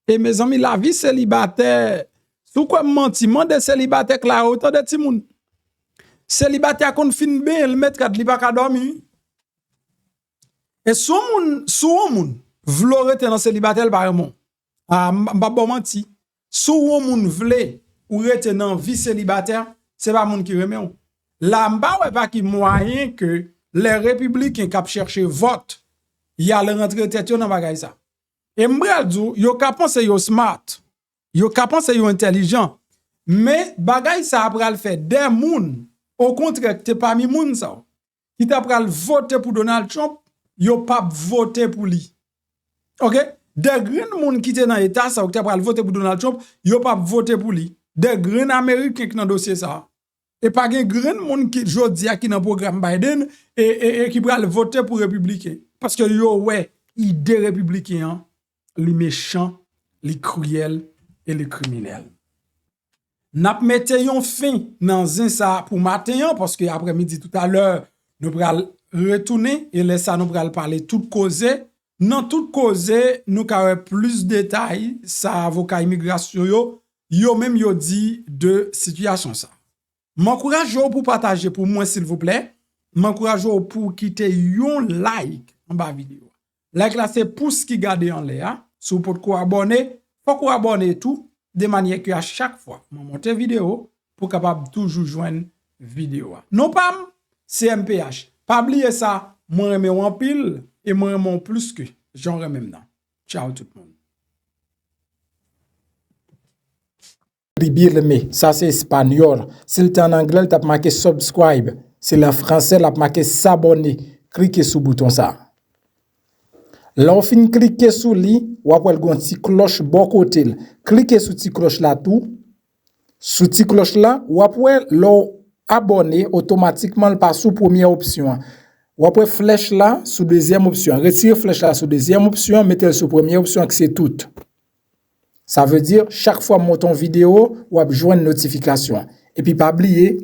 E mezanmi, lavi selibatè, si w kwè m manti, mande selibatè Claro, tande timoun. Selibatè a konn fin benyen l, met rad, li pa ka dòmi. E si w moun, si w moun vle w rete nan selibatè, l pa renmen w. A, m, m p ap ba w manti. Si w moun vle ou rete nan vi selibatè, se pa moun ki renmen w. La, m pa wè pa ki mwayen ke lè repibliken k ap chèche vòt, y al rantre tèt yo nan bagay sa. E m pral di w, yo ka panse yo smart, yo ka panse yo entèlijan, men bagay sa a pral fè de moun, okontrè, ki te pami moun sa yo, ki ta pral vote pou Donald Trump, yo p ap vote pou li. Ok? De grenn moun ki te nan eta sa yo, ki ta pral vote pou Donald Trump, yo p ap vote pou li. De grenn Ameriken ki nan dosye sa a. E pa gen grenn moun ki, jodi a, ki nan pwogram Biden e, e, e ki pral vote pou repibliken. Paske yo wè ide repibliken an, li mechan, li kriyèl e li kriminèl. N ap mete yon fen nan zen sa a pou maten an, paske aprèmidi toutalè, nou pral retounen, e lè sa a nou pral pale tout koze. Nan tout koze, nou ka wè plis detay sa avoka imigrasyon yo, yo menm yo di de sitiyasyon sa a. M ankouraje w pou pataje pou mwen, silvouplè. M ankouraje w pou w kite yon like anba videyo a. Like la se pous ki gade anlè a. Si w potko abòne, fòk ou abòne tou, de manyè ke a chak fwa mwen monte videyo, pou w kapab toujou jwenn videyo a. Non pa m, se M P H. Pa bliye sa, mwen renmen w anpil, e mwen renmen w plis ke jan w renmen m nan. Tchaw tout moun. Suscribirme, sa se espanyòl. Si l te an anglè, l t ap make subscribe. Si l an fransè, l ap make s'abonner. Klike sou bouton sa. Lè w fin klike sou li, w ap wè l gen yon ti klòch bò kote l. Klike sou ti klòch la tou. Sou ti klòch la, w ap wè lè w abòne, otomatikman l pa sou premyè opsyon an. W ap wè flèch la sou dezyèm opsyon an. Retire flèch la sou dezyèm opsyon an, mete l sou premyè opsyon an ki se tout. Sa vle di, chak fwa m monte yon videyo, w ap jwenn notifikasyon an. Epi pa bliye,